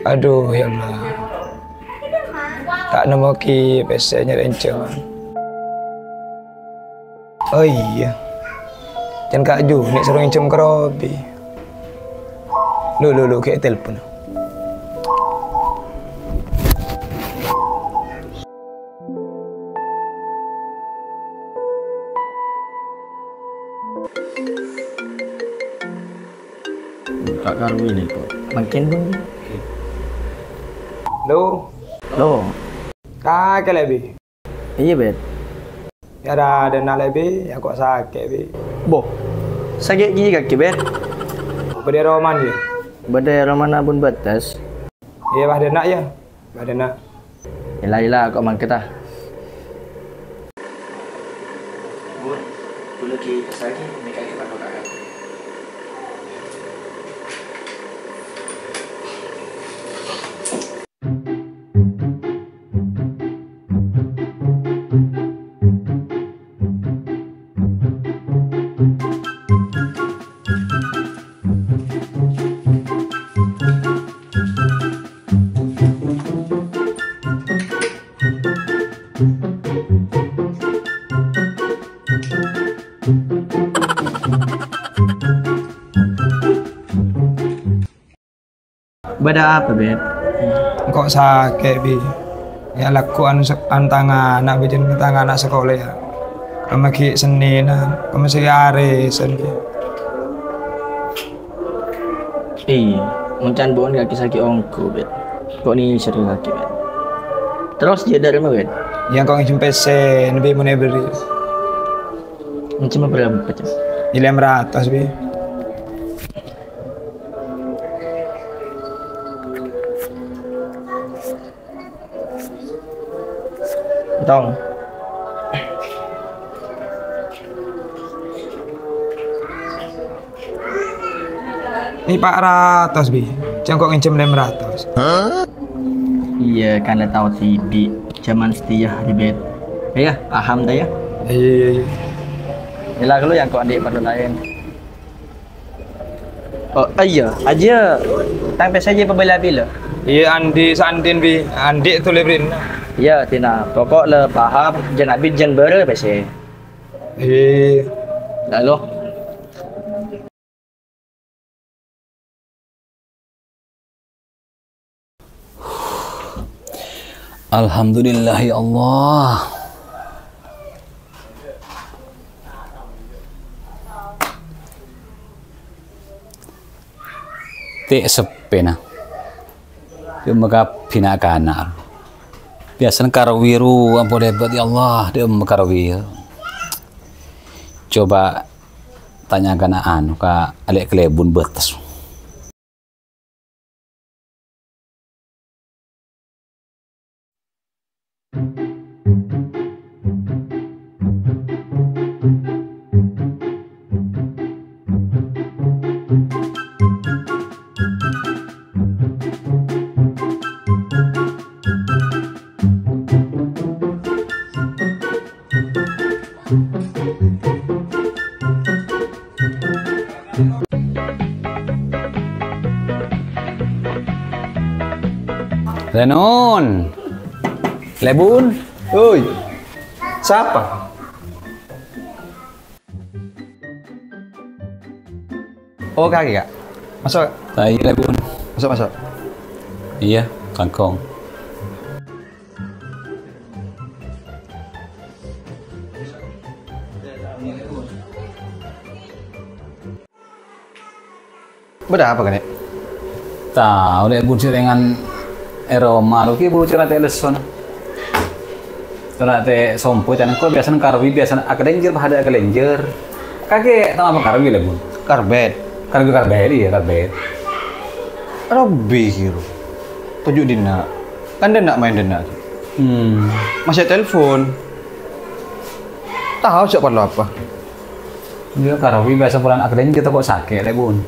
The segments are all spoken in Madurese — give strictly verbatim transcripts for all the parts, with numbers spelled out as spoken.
Adhu, ya Allah. Ta' nemmo kèya pèssè nyarè ènjhâman. Oh iyâ. Can Ka' Juni soro ngènjhâm ka Robi. Lu, lu, lu, ghi' telpon. Ka' Karwini, kok. Mangkèn, Bun. Lo. Lo. Kakè, Lebi. Iyâ, Bet. Yâ, ra, dâna, Lebi. Yâ, kok sakè', Bi. Bo. Sakè' ghi kakè, Bet. Bâdâ è romana, yâ? Bâdâ è romana Bun Bates. Iyâ, pas dâna, yâ. Bâdâna. Ella, ella, kok mangkèn, ta? Bun, ghulâ ghi' pas lagi, mèka'è patokan. Bâdâ apa, Bet? Engko' sakè', Bi. Yâ, lagghu' an-, antang ana', Bi, jhân antang ana' sakola, yâ. Kemma ghi' sennèna, kemma sè arè sennè. Iyâ, mon can Bun kakè sakè' ongghu, Bet. Kok nèser kakè, Bet? Terros jhâ' dâ'remma, Bet? Yâ, engko' ngènjhâm pèssè, Bi, mon èberri'. Ngènjhâm bârâmpa, Cak? Yâ, lèma ratos, Bi. Tong. Nèka pa' ratos, Bi. Can engko' ngènjhâm lèma ratos. Iyâ, kan la tao dhibi'. Jhâman satèya, Bi, Bet. Iyâ, paham ta, yâ? Iyâ, iyâ, iyâ. Ella, ghâllu yâ, engko' andi' parlo laèn. Oh, iyâ, ajiyâ. Tang pèssè ajiyâ pabelâ-belâ. Iyâ, andi' sa'andin, Bi. Andi' tolè bherri'na. Iyâ, dina. Pokok la paham, jhân abit jhân bârâ pèssè. Iyâ. Lalu. Alhamdulillah, ya Allah. Tè' seppèna. Dâ'emma kabbhi na'-kana'. Biyasana Karwi rowa polè bât, ya Allah, dâ'emma Karwi. Coba tanya kana' anu ka Alè' Kalèbun Bates. Renon. Lebun. Oi. Sapa? Oh, kakè, Kak. Masuk. Lah, iyâ, Lebun. Masuk, masuk. Iyâ, langkong. Bâdâ apa, Kak? Tao, Lebun, sèngan è roma, lo, ki buru cara tè' lessona. Cara tè' sompo, can engko' biyasana Karwi, biyasana Akalènjhâr, padâ Akalènjhâr. Kakè tao apa Karwi, Lebun? Karbèt. Karwi karbèt, iyâ, karbèt. Robbi, kiro. Toju' dinna'. Kan dinna' maèn dinna'. Hmm. Masih telepon. Tao jhâ' parlo apa. Iyâ, Karwi biyasa polana Akalènjhâr, ta' kok sakè', Lebun.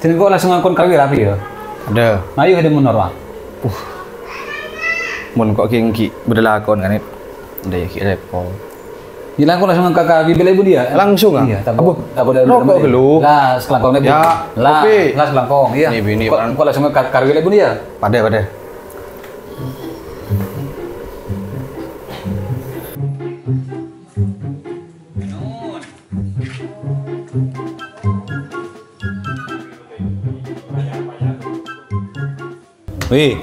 Sèngko' langsung ngakon Karwi rapi, yâ. Adâ. Ayo, adâ mon noro'. Uh. Mon kok ghi' bâdâ lakon, kan, Ed? Adâ, yâ, ghi' repot. Iyâ, langkong langsung ka, ka bilâ ibu dia. Langsung, ah? Iyâ, tanpa, Abu, tanpa ada rokok dulu. Lah, selangkong nih, Bu. Ya, lah, kopi. Lah, selangkong, iyâ. Ini, ini, kok, Bang. Kok langsung ka, ka bilâ ibu dia? Padâ, padâ. Wih.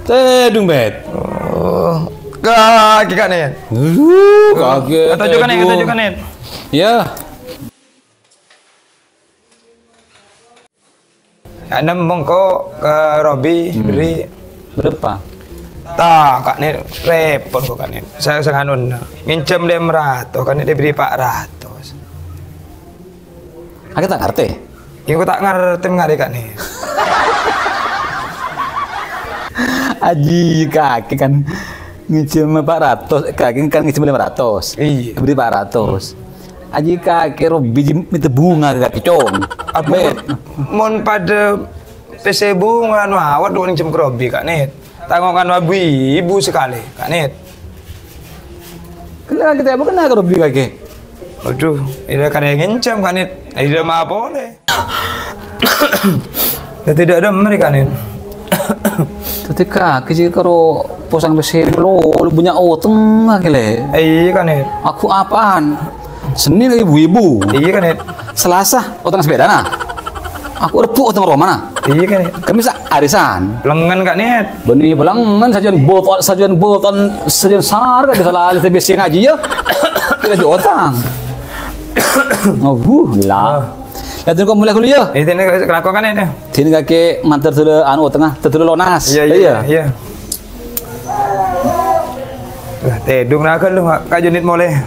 Tèdung, Bet. Oh, kaki, Kak Nit. Aduh, kaki. Kata juga, Nit, kata tèdung. Juga, Nit. Ya. Ana mongko ka Robi, hmm, beri. Berapa? Ta, Kak Nit, repot kok, Kak Nit. Saya, saya anu, nginjhâm lèma ratos, Kak Nit, diberi empat ratos. Aku tak ngerti. Iku tak ngerti mengari, Kak Nit. Aji, kaki kan nginjhâm empat ratos, kaki kan nginjhâm lèma ratos. Iyâ. Beri empat ratos. Aji, kaki Robi jim-, minta bunga ka kaki, Cong. Apa, Met, mon, mon padâ pèssè bunga, anu, awat dua nginjhâm ka Robi, Kak Nit. Tango kan ibu-ibu sekali, Kak Nit. Kena kita apa kena ka Robi kaki? Aduh, ila kadhâng nginjhâm, Kak Nit. Ila ma polè. Ya, tidak ada meri, Kak Nit. Tadi kaki sih karo posang besi lo, lo punya utang kaki le. Iya, Kak Nit. Aku apaan? Senin ibu-ibu. Iya, Kak Nit. Selasa utang sepeda nah. Aku Rebu utang rumah nah. Iya, Kak Nit. Kamis arisan. Lengen, Kak Nit. Beni belengen sajian bot-, sajian botan, sajian sar, Kak, salah alih T B C ngaji ya. Kita jual utang. Oh, lah. Ya, terus kok mulai dulu ya. Ini, ini kelakuan, Kak Nit, ya. Sini kaki mantar dulu anu utang, dulu lunas. Iya, iya, iya. Lah, tèdung naga lu, Kak Junit mulai.